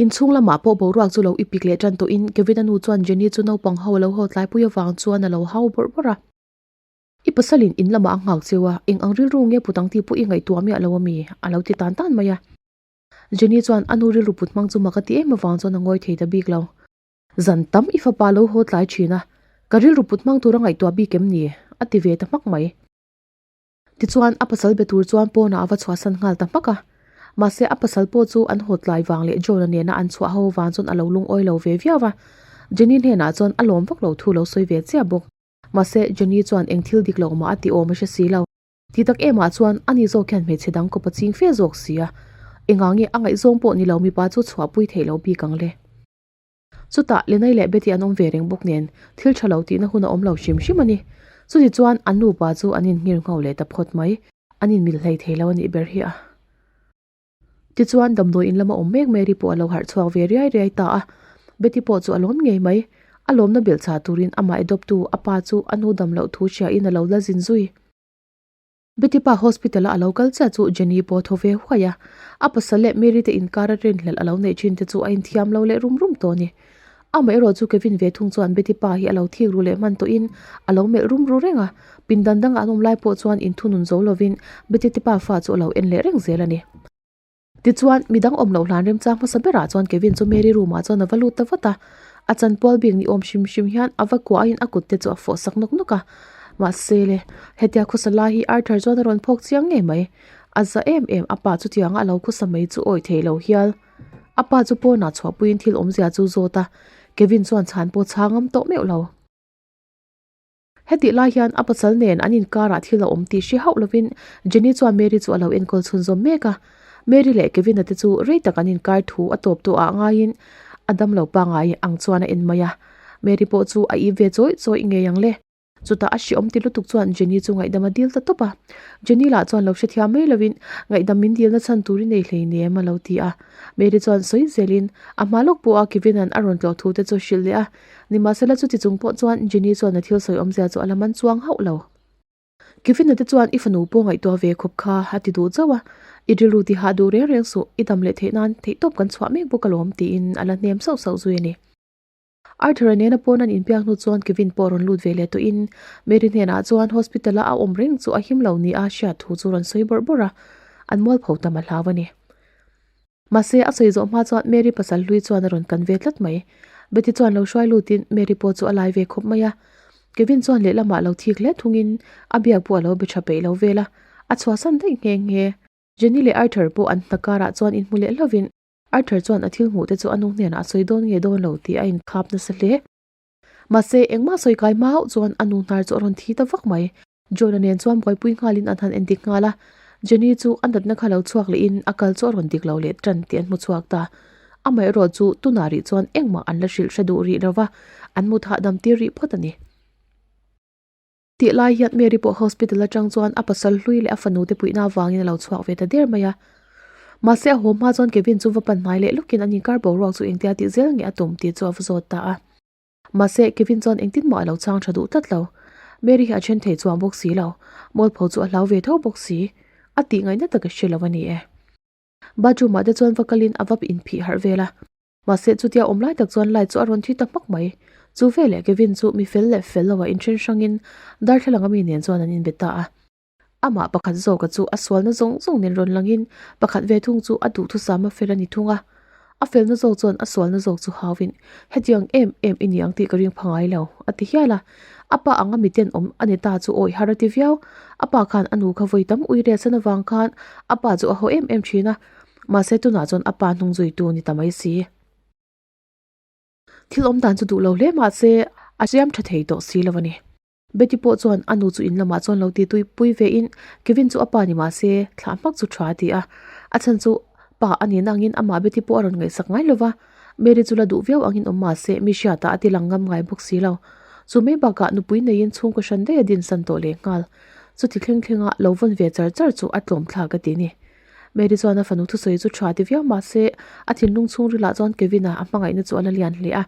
Inchhung lamah pawh boruak chu lo i pik leh tan tawhin Kevin-a nu chuan Jenny chu naupang ho a lo haw tlaipui avang chuan a lo hau bawrh bawrh a. I pasalin in lamah a nghak cheu a, eng ang rilru nge put ang tih pawh i ngaihtuah miah lo ami? a lo ti tan tan mai a. Jenny chuan a nu rilru put hmang chu mak a ti em avang chuan a ngawi thei ta bik lo. Zan tam i fapa lo haw tlai thin a, ka rilru put hmang tur a ngaihtuah bik em ni? a ti ve ta hmak mai. Tichuan a pasal be tur chuan pawnah a va chhuahsan nghal ta hmak a. Mahse a pasal pawh chu an haw tlai vang leh John-a nena an chhuah ho vang chuan a lo lungawi lo ve viau a. Jenny hnenah chuan a lawm vak lo thu lo sawi ve chiah bawk. Mahse Jenny chuan eng thil dik lo mah a ti awm a hre si lo. Ti tak emah chuan ani zawk hian hmeichhe dang kawp a ching fe zawk si a. Engah nge a ngaihzawng pawh ni lo mipa chu chhuahpui theih lo bik ang le. Chutah Lenai leh Betty an awm ve reng bawk nen thil tha lo tihna hun a awm lo hrim hrim a ni. Chuti chuan an nupa chu an inngir ngho leh ta phawt mai. An inmil hlei thei lo a nih ber hi a. Tichuan damdawi in lama awm mek Mary pawh a lo harh chhuak ve riai riai ta a. Betty pawh chu a lawm ngei mai. A lawmna belh chah turin amah edawptu a pa chu a nu dam loh thu hriain a lo la zin zui. Betty pa hospital a a lo kal chiah chu Jenny pawh a thaw ve huai a. A pasal leh Mary te inkara rinhlelh a lo neih thin te chu a inthiam lo leh rum rum tawh a ni. Amaherawh chu Kevin ve thung chuan Betty pa hi a lo thik ru leh hman tawhin a lo melh rum ru reng a. Pindan dangah an awm lai pawh chuan inthunun zo lovin Betty te pa fa chu a lo en leh reng zel a ni. Tichuan, midang awm loh hlan remchang hmasa berah chuan Kevin chu Mary room ah chuan a va lut ta vat a. A chanpual bik ni awm hrim hrim hian a va kuahin a kut te chu a fawh sak nawk nawk a. Mahse le, hetia khawsa lai hi Arthur chuan a rawn phawk chiang ngei mai. A za em em, a pa chutianga a lo khawsa mai chu awih thei lo hial. A pa chu pawnah chhuahpuiin thil awmzia chu zawt a, Kevin chuan chhan pawh chhang ngam tawh meuh lo. Hetih lai hian a pasal nen an inkarah thil a awm tih hre hauh lovin Jenny chuan Mary chu a lo enkawl chhunzawm mek a. Mary leh Kevin-a te chu rei tak an inkar thu a tawp tawh ah ngaiin a damlo pangngai ang chuan a en mai a. Mary pawh chu a ip ve chawih chawih ngei ang le. Chutah a hreawm ti lutuk chuan Jenny chu ngaihdam a dil ta tawp a. Jenny lah chuan lo hrethiam mai lovin ngaihdam min dilna chhan tur i nei hleinem a lo ti a. Mary chuan sawi zelin a hma lawk pawh a Kevin-a'n a rawn tlawh thu te chu a hrilh leh a. Nimahsela chuti chung pawh chuan Jenny chuan a thil sawi awmzia chu a la man chuang hauh lo. Kevin-a te chuan i fanu pawh ngaihtuah ve khawp kha a ti duh chauh a, I rilru ti hah duh reng reng suh, i dam leh theih nan theihtawp kan chhuah mek bawk alawm tiin a la hnem sauh sauh zui a ni. Arthur-a nena pawn an inpiak hnu chuan Kevin pawh rawn lut ve leh tawhin Mary hnenah chuan hospital-a a awm reng chu a him lo nia hriat thu chu rawn sawi bawrh bawrh a, an mualpho tam a hlau a ni. Mahse, a sawi zawh hma chuan Mary pasal hlui chuan a rawn kan ve tlat mai. Betty chuan lo hruai lutin Mary pawh chu a lai ve khawp mai a. Kevin chuan lehlamah lo thik hle thungin a biak pawh a lo be tha peih lo vel a, a chhuahsan daih nghe nghe. Jenny leh Arthur pawh an hna karah chuan inhmu leh hlauhin Arthur chuan a thil hmuh te chu a nu hnenah a sawi dawn nge dawn lo tih a inkhap nasa hle. Mahse, engmah sawi kai hma hauh chuan a nu hnar chu a rawn thi ta vak mai. John-a nen chuan buaipui nghalin an han endik nghal a, Jenny chu a natna kha lo chhuak lehin a kal chu a rawn dik lo leh tan tih an hmu chhuak ta. Amaherawh chu tunah rih chuan engmah an la hrilh hre duh rih lo va, an mut hahdam tir rih phawt a ni. Tih lai hian Mary pawh hospital atang chuan a pasal hlui leh a fanu te puihna avangin a lo chhuak ve ta der mai a. Mahse a haw hma chuan Kevin chu va pan hnai leh lawkin an inkar boruak chu engtia tih zel nge a tum tih chu a va zawt ta a. Mahse Kevin chuan engtin mah a lo chhang tha duh tlat lo. Mary hi a then thei chuang bawk si lo. Mawlpho chu a hlau ve tho bawk si. A tih ngaihna tak a hre lo a ni e. Bathroom ah te chuan va kalin a vap inphih harh vel a. Mahse chutia awm lai tak chuan light chu a rawn thi ta hmak mai. Chu veleh Kevin chu mi fel leh fel loah inthen hrangin darthlalang ami nen chuan an inbe ta a. Amah pakhat zawka chu a sualna zawng zawng nen rawn langin pakhat ve thung chu a duhthusam a fel a ni thung a. A felna zawk chuan a sualna zawk chu hauin, Hetiang em em i ni ang tih ka ring pha ngai lo, a ti hial a. A pa anga miten awm a ni ta chu awi har a ti viau. A pa khan a nu kha vawi tam ui rel san avang khan a pa chu a haw em em thin a. Mahse tunah chuan a pa hnung zuitu ni ta mai si. Thil awm dan chu duh lo hle mahse a siam tha thei tawh si lo a ni. Betty pawh chuan a nu chu in lamah chuan lo ti tui pui ve in Kevin chu a pa ni mahse thlah hmak chu tha a ti a. A chhan chu pa a nih nangin amah Betty pawh a rawn ngaihsak ngai lo va, Mary chu la duh viau angin awm mahse mi hriatah a ti lang ngam ngai bawk si lo. Chu mai bakah nupui neiin chhungkaw hran daih a dinsan tawh leh nghal. Chuti thleng thlenga lo vawn ve char char chu a tlawm thlak a ti ni. Mary chuan a fanu thusawi chu tha ti viau mahse a thinlung chhungrilah chuan Kevin-a a hmangaihna chu a la lian hle a,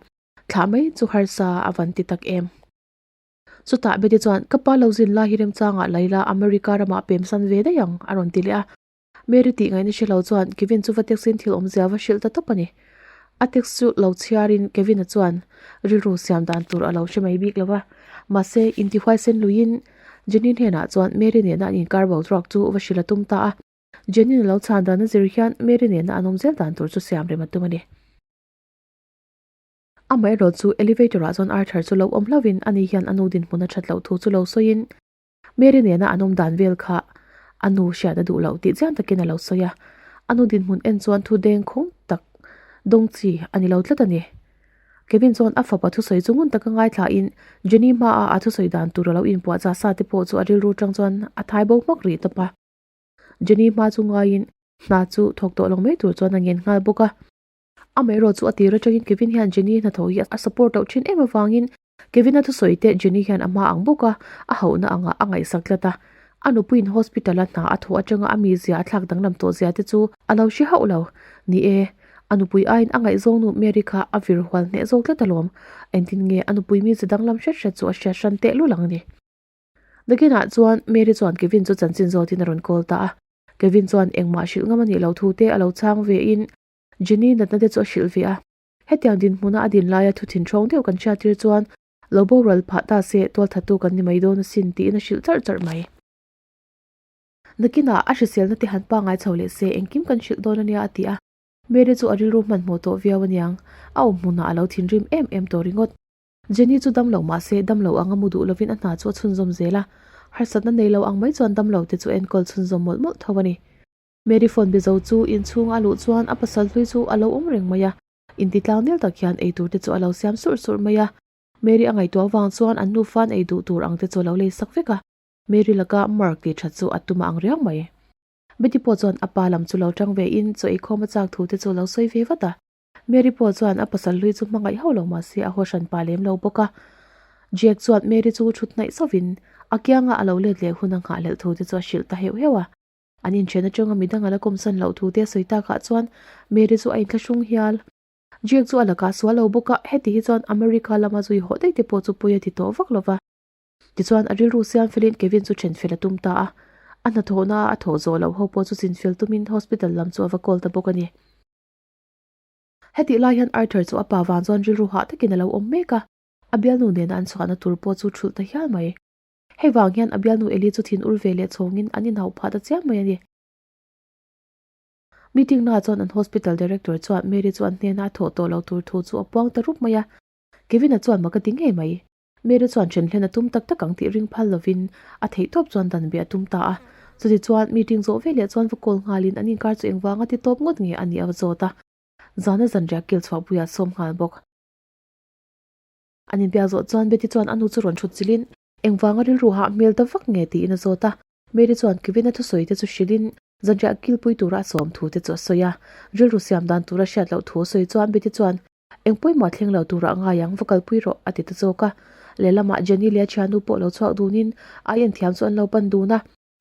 thlah mai chu harsa a van ti tak em. Chutah Betty chuan, Ka pa lo zin lai hi remchangah Laila America ramah pem san ve daih ang, a rawn ti leh a. Mary tih ngaihna hre lo chuan Kevin chu va taxi-in thil awmzia va hrilh ta tawp a ni. A text chu lo chhiarin Kevin-a chuan rilru siam dan tur a lo hre mai bik lo va. Mahse, intihuaisen luiin Jenny hnenah chuan Mary nena an inkar boruak chu va hrilh a tum ta a. Jenny-in a lo chhan dan a zir hian Mary nena an awm zel dan tur chu siam rem a tum a ni. Amaherawh chu elevator-ah chuan Arthur chu lo awm hlauhin ani hian a nu dinhmun a that loh thu chu lo sawiin Mary nena an awm dan vel kha a nu hriat a duh loh tih chiang takin a lo sawi a. A nu dinhmun en chuan thu deng khawng tak dawng chi a ni lo tlat a ni. Kevin chuan a fapa thusawi chu ngun taka ngaithlain Jenny hmaah a thusawi dan tur a lo inpuahchah sa te pawh chu a rilru tang chuan a thai bo hmak rih tawp a. Jenny hma chu ngaiin hna chu thawk tawh lo mai tur chuan a ngen nghal bawk a. Amaherawh chu a tir atangin Kevin hian Jenny hnathawh hi a support loh thin em avangin Kevin-a thusawi te Jenny hian a hma ang bawk a, a hauhna angah a ngaihsak tlat a. A nupuiin hospital-a hna a thawh atanga a mizia a thlak danglam tawh zia te chu a lo hre hauh lo. Ni e, a nupui aiin a ngaihzawng nu Mary kha a vir hual hneh zawk tlat alawm. Engtin nge a nupui mizia danglam hret hret chu a hriat hran tehlul ang ni. Nakinah chuan Mary chuan Kevin chu chanchin zawtin a rawn call ta a. Kevin chuan engmah hrilh ngam a nih loh thu te a lo chhang vein Jenny natna te chu a hrilh ve a. Hetiang dinhmuna a din laia thu thinhrawng deuh kan hriat tir chuan lo boral phah ta se tualthattu kan ni mai dawn asin tiin a hrilh charh charh mai. Nakinah a hriselna te han pangai chho leh se engkim kan hrilh dawn ania a ti a. Mary chu a rilru hmanhmawh tawh viau aniang, a awm hmunah a lo thinrim em em tawh ringawt. Jenny chu damlo mah se damlo anga mu duh lovin a hna chu a chhunzawm zel a, harsatna nei lo ang mai chuan damlo te chu enkawl chhunzawm mawlh mawlh tho a ni. Mary phone be zo chu inchhung a luh chuan a pasal hlui chu a lo awm reng mai a, intitlang nel tak hian eitur te chu a lo siam surh surh mai a. Mary a ngaihtuah vang chuan an nufa'n ei duh tur ang te chu a lo lei sak vek a, Mary laka mark tih that chu a tum a ang riau mai. Betty pawh chuan a pa lam chu lo tang ve in chaw eikhawm a chak thu te chu a lo sawi ve vat a. Mary pawh chuan a pasal hlui chu hmangaih hauh lo mah se a haw hran pa lem lo bawk a. Jack chuan Mary chu thut hnaih zauhin a kianga a lo let leh hun a nghahhlelh thu te chu a hrilh ta heuh heuh a. An inṭhen aṭanga midang a la kawmsan loh thu te a sawi takah chuan Mary chu a inthlahrung hial. Jack chu a lakah sual lo bawk a, heti hi chuan America lama zui hawh daih te pawh chu pawi a ti tawh vak lo va. Tichuan a rilru siam felin Kevin chu ṭhen fel a tum ta a, a hnathawhna a thawh zawh loh ho pawh chu chin fel tumin hospital lam chu a va call ta bawk a ni. Hetih lai hian Arthur chu a pa vang chuan rilru hah takin a lo awm mek a, a bialnu nena an chhuahna tur pawh chu ṭhulh ta hial mai. Hei vang hian a bialnu Eli chu thin ur ve leh chhawngin an inhauh phah ta chiam mai a ni. Meeting naah chuan an hospital director chuan Mary chu an hnena a thawh tawh lo tur thu chu a puang ta rup mai a. Kevin-a chuan mak a ti ngei mai. Mary chuan then hlen a tum tak tak ang tih ring phal lovin a theihtawp chuan dan beh a tum ta a. Chuti chuan meeting zawh veleh chuan va call nghalin an inkar chu engvanga ti tawp ngawt nge a nih a va zawt a. Zana zanriah kil chhuahpuiah a sawm nghal bawk. An inbiak zawh chuan Betty chuan a nu chu rawn thut chilhin engvanga rilru hah hmel ta vak nge tiin a zawt a. Mary chuan Kevin-a thusawi te chu hrilhin zanriah kilpui tura a sawm thu te chu a sawi a. Rilru siam dan tura hriat loh thu a sawi chuan Betty chuan eng pawimawh thleng lo tura a ngai ang va kalpui rawh a ti ta zawk a. Lehlamah Jenny leh a thiannu pawh lo chhuak dunin a inthiam chu an lo pan dun a.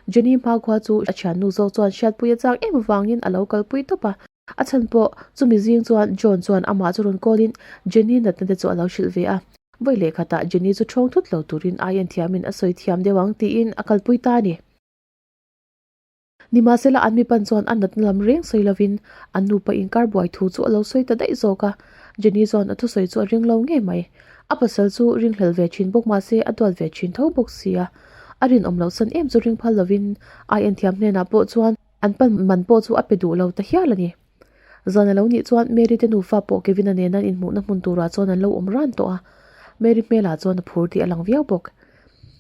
Jenny hmakhua chu a thiannu zawk chuan hriatpui a chak em avangin a lo kalpui tawp a. A chhan pawh chumi zing chuan John chuan amah chu rawn call in Jenny natna te chu a lo hrilh ve a. Vawi leh khatah Jenny chu thawng thut lo turin ai en thiamin a sawi thiam deuh ang tiin a kalpui ta a ni. Nimahsela an mipan chuan a natna lam reng sawi lovin an nupa inkar buai thu chu a lo sawi ta daih zawk a. Jenny chuan a thusawi chu a ring lo ngei mai. A pasal chu ringhlel ve thin bawk mahse a duat ve thin tho bawk sia. A rinawm loh san em chu ring phal lovin ai en thiam hnenah pawh chuan An pan man pawh chu a pe duh lo ta hial a ni. Zan a lo nih chuan Mary te nufa pawh Kevin-a nena an inhmuhna hmun turah chuan an lo awm ran tawh a, Mary hmelah chuan a phur tih a lang viau bawk.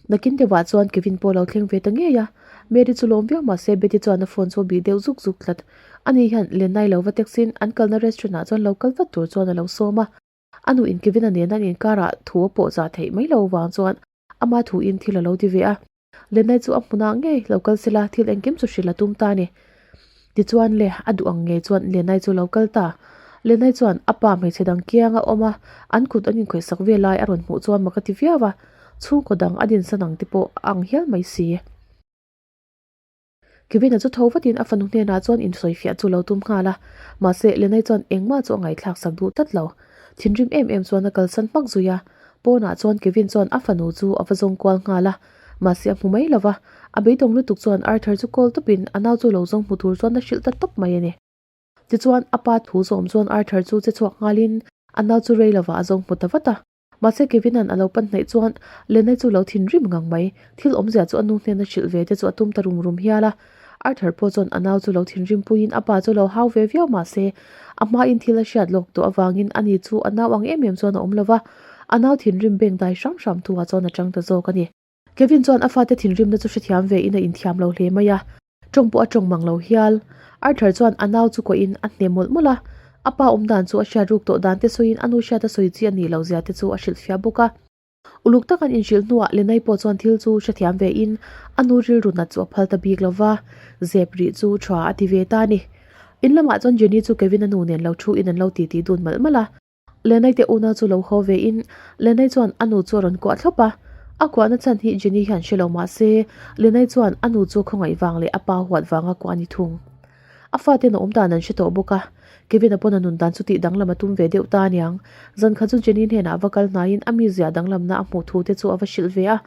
Nakin deuhah chuan Kevin pawh a lo thleng ve ta ngei a, Mary chu lawm viau mahse Betty chuan a phone chu a bih deuh zuk zuk tlat. Ani hian Lenai lo va text in an kalna restaurant ah chuan lo kal vat tur chuan a lo sawm a. A nu in Kevin-a nena an inkarah thu a pawh zah theih mai lo vang chuan ama thu in thil a lo ti ve a. Lenai chu a hmunah ngei lo kal sela thil engkim chu hrilh a tum ta a ni. Tichuan le, a duh ang ngei chuan Lenai chu lo kal ta. Lenai chuan a pa hmeichhe dang kianga awm a, an kut an inkhawihsak ve lai a rawn hmuh chuan mak a ti viau a, chhungkaw dang a dinsan ang te pawh a ang hial mai si. Kevin-a chu tho vatin a fanu hnenah chuan insawifiah chu lo tum nghal a, mahse Lenai chuan engmah chu a ngaihthlak sak duh tlat lo. Thinrim em em chuan a kalsan hmak zui a, pawnah chuan Kevin chuan a fanu chu a va zawng kual nghal a, mahse a hmu mai lo va, a beidawng lutuk chuan Arthur chu call tawpin a nau chu lo zawng hmu tur chuan a hrilh ta tawp mai a ni. Tichuan, a pa thu zawm chuan Arthur chu che chhuak nghalin a nau chu rei lovah a zawng hmu ta vat a. Mahse Kevin-a'n a lo pan hnaih chuan Lenai chu lo thinrim ngang mai. Thil awmzia chu a nu hnena hrilh ve te chu a tum ta rum rum hial a. Arthur pawh chuan a nau chu lo thinrim puiin a pa chu lo hau ve viau mahse a hmain thil a hriat lawk tawh avangin ani chu a nau ang em em chuan a awm lo va, a nau thinrim beng dai hram hram thu ah chuan a tang ta zawk a ni. Kevin chuan a fate thinrimna chu hrethiam ve in a inthiam lo hle mai a, tawng pawh a tawng mang lo hial. Arthur chuan a nau chu kohin a hne mawlh mawlh a, a pa awm dan chu a hriat ruk tawh dan te sawiin a nu hriat a sawi chi a nih loh zia te chu a hrilhfiah bawk a. Uluk tak an inhrilh hnuah Lenai pawh chuan thil chu hrethiam ve in a nu rilru nat chu a phal ta bik lo va, zep rih chu tha a ti ve ta a ni. In lamah chuan Jenny chu Kevin a nu nen lo thu in an lo titi dun malh malh a. Lenai te unau chu lo haw ve in Lenai chuan a nu chu a rawn kuah thlawp a. A kuahna chhan hi Jenny hian hre lo mah se Lenai chuan a nu chu khawngaih vang leh a pa huat vanga kuah a ni thung. A faten a awm dan an hre tawh bawk a, Kevin-a pawn a nun dan chu tih danglam a tum ve deuh ta aniang. Zan khat chu Jenny hnenah va kal hnaiin a mizia danglamna a hmuh thu te chu a va hrilh ve a.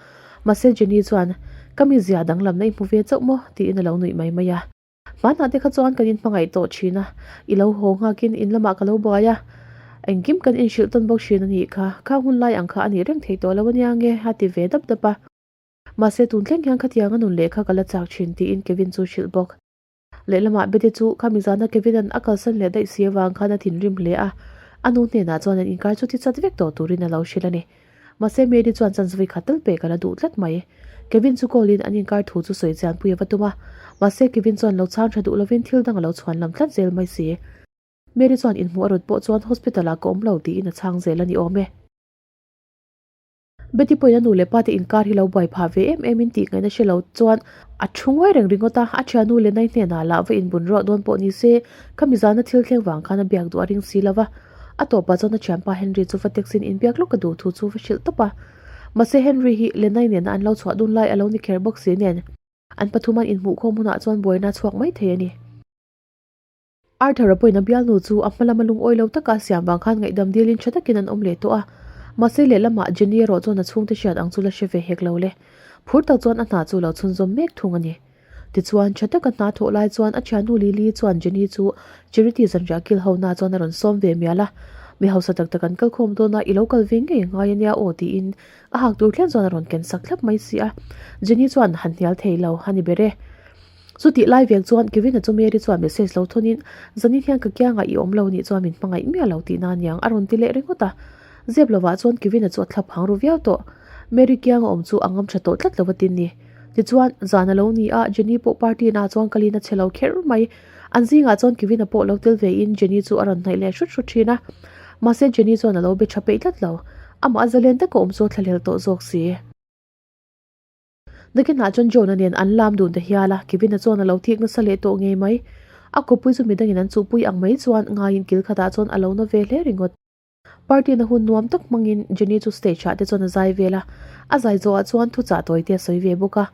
Mahse Jenny chuan, Ka mizia danglamna i hmu ve chauh maw? tiin a lo nuih mai mai a. Hmanah te kha chuan kan inhmangaih tawh thin a, i lo haw nghakin in lamah ka lo buai a, engkim kan inhrilh tawn bawk thin a nih kha, khang hun lai ang kha a nih reng thei tawh lo ania nge? a ti ve dap dap a. Mahse tun thleng hian khatiang a nun leh kha ka la chak thin tiin Kevin chu hrilh bawk. Lehlamah Betty chu khami zana Kevin-a'n a kalsan leh daih si avang khan a thinrim hle a, a nu hnenah chuan an inkar chu ti chat vek tawh turin a lo hrilh a ni. Mahse Mary chuan chanzawih khat tal pek a la duh tlat mai. Kevin chu call-in an inkar thu chu sawi chianpui a va tum a, mahse Kevin chuan lo chhang tha duh lovin thil dang a lo chhuan lam tlat zel mai si. Mary chuan inhmuh a rawt pawh chuan hospital-ah ka awm lo tiin a chhang zel a ni awm e. Betty pawhin a nu leh pa te inkar hi lo buai phah ve em em in tih ngaihna hre lo chuan a thu ngawi reng ringawt a, a thiannu Lenai hnenah lah va inbun ruah dawn pawh ni se, khami zana thil thleng vang khan a biak duh a ring si lo va. A tawpah chuan a thianpa Henry chu va text in inbiak lawk a duh thu chu va hrilh tawp a. Mahse Henry hi Lenai nena an lo chhuah dun lai a lo ni kher bawk si nen an pathum an inhmuh khawm hunah chuan buaina a chhuak mai thei a ni. Arthur-a pawhin a bialnu chu a hma lama lungawi lo taka a siam vang khan ngaihdam dilin tha takin an awm leh tawh a. Mahse lehlamah Jenny erawh chuan a chhungte hriat ang chu la hre ve hek lo le. Phur tak chuan a hna chu lo chhunzawm mek thung a ni. Tichuan, tha taka hna thawh lai chuan a thiannu Lily chuan Jenny chu Charity zanriah kil ho na chuan a rawn sawm ve mial a. Mi hausa tak tak an kal khawm dawn a, i lo kal ve ngei ngai a nia aw tiin a hak tur thleng chuan a rawn ken sak thlap mai si a. Jenny chuan han hnial thei lo a ni ber e. Chutih lai vek chuan Kevin-a chu Mary chuan message lo thawn in, Zanin hian ka kiangah i awm lo nih chuan min hmangaih miah lo tihna aniang a rawn ti leh ringawt a. Zep lovah chuan Kevin-a chu a thlap hang ru viau tawh. Mary kianga awm chu a ngam tha tawh tlat lo a tin ni. Tichuan, zan a lo ni a, Jenny pawh party na chuan kalin a che lo kher mai. An zingah chuan Kevin-a pawh lo tel ve in Jenny chu a rawn hnaih leh hrut hrut thin a. Mahse Jenny chuan a lo be tha peih tlat lo. Amah zalen taka awm chu a thlahlel tawh zawk si. Nakinah chuan John-a nen an lam dun ta hial a, Kevin-a chuan a lo thik nasa leh tawh ngei mai. A kawppui chu midangin an chuhpui ang mai chuan ngaiin kil khatah chuan a lo na ve hle ringawt. Party-na hun nuam tak hmangin Jenny chu stage-ah te chuan a zai vel a, a zai zawhah chuan thuchah tawi te a sawi ve bawk a.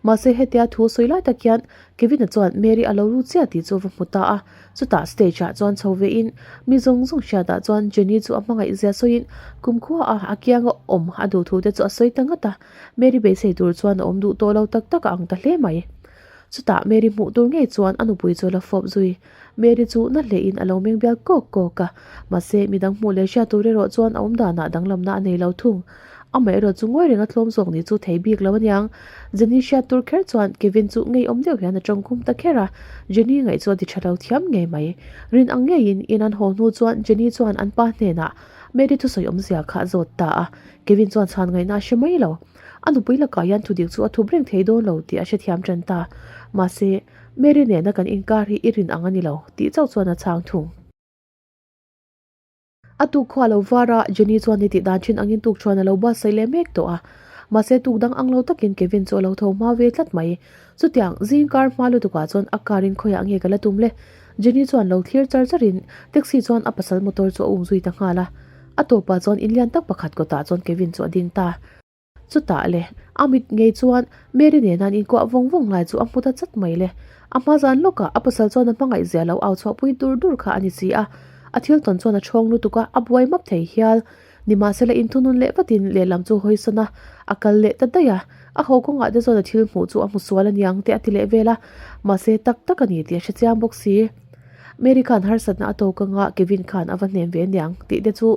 Mahse hetia thu sawi lai tak hian Kevin-a chuan Mary a lo lut chiah tih chu a va hmu ta a, chutah stage-ah chuan chho vein mi zawng zawng hriatah chuan Jenny chu a hmangaih zia sawiin kumkhua a a kianga awm a duh thu te chu a sawi ta ngat a. Mary beisei tur chuan a awm duh tawh lo tak tak a ang ta hle mai. Chutah Mary hmuh tur ngei chuan a nupui chu a la fawp zui. Mary chu na hlehin a lo meng bial kawk kawk a, mahse midang hmuh leh hriat tur erawh chuan a awm danah danglamna a nei lo thung. Amaherawh chu ngawi renga tlawm zawk nih chu thei bik lo aniang. Jenny hriat tur kher chuan Kevin chu ngeiawm deuh hian a tawngkhum ta kher a, Jenny ngaih chu a ti tha lo thiam ngei mai. Rin ang ngeiin in an haw hnu chuan Jenny chuan an pa hnenah Mary thusawi awmzia kha a zawt ta a, Kevin chuan chhan ngaihna a hre mai lo. A nupui lakah hian thudik chu a thup reng thei dawn lo tih a hrethiam tan ta. Mahse, Mary nena kan inkar hi i rin ang a ni lo, tih chauh chuan a chhang thung. A tuk khuah lo var a, Jenny chuan ni tih dan thin angin tuk chuan a lo buatsaih leh mek tawh a. Mahse, tuk dang ang lo takin Kevin chu a lo tho hma ve tlat mai. Chutiang, zing kar hma lutukah chuan a car in khawiah nge ka la tum le? Jenny chuan lo thlir char charin taxi chuan a pasal motor chu a umzui ta nghal a. A tawpah chuan in lian tak pakhat kawtah chuan Kevin chu a ding ta. Chutah le, a mit ngei chuan Mary nena an inkuah vawng vawng lai chu a hmu ta chat mai le. A hma zan lawkah a pasal chuan a hmangaih zia lo au chhuahpui dur dur kha a ni si a. A thil tawn chuan a ṭhawng lutuk a, a buai map thei hial. Nimahsela inthunun leh vatin lehlam chu hawi sawn a, a kal leh ta daih a. A haw kawngah te chuan a thil hmuh chu a hmu sual aniang te a ti leh vel a, mahse tak tak a ni tih a hre chiang bawk si. Mary khan harsatna a tawk anga Kevin khan a va hnem ve aniang tih te chu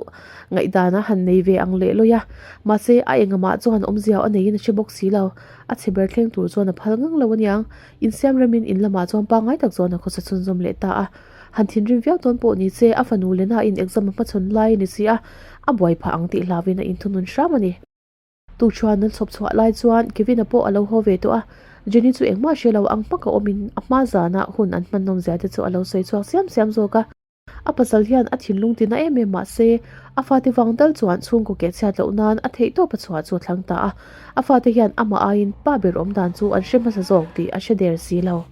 ngaihdan a han nei ve ang leh lawi a. Mahse, a engamah chuan awmzia a neiin a hre bawk si lo. A chhe ber thleng tur chuan a phal ngang lo aniang. Insiam remin in lamah chuan pangngai tak chuan a khawsa chhunzawm leh ta a. Han thinrim viau dawn pawh ni se, a fanu Lena in exam a hmachhawn lai a ni si a, a buai phah ang tih hlauhin a inthunun hram a ni. Tukṭhuan an chhawp chhuah lai chuan Kevin-a pawh a lo haw ve tawh a, Jenny chu engmah hre lo ang hmaka awmin a hma zana hun an hman nawm zia te chu a lo sawi chhuak siam siam zawk a. A pasal hian a thinlung tina em em mah se, a fate vang dal chuan chhungkaw keh chhiat loh nan a theihtawp a chhuah chu a thlang ta a. A fate hian amah aiin pa ber awm dan chu an hre hmasa zawk tih a hre der si lo.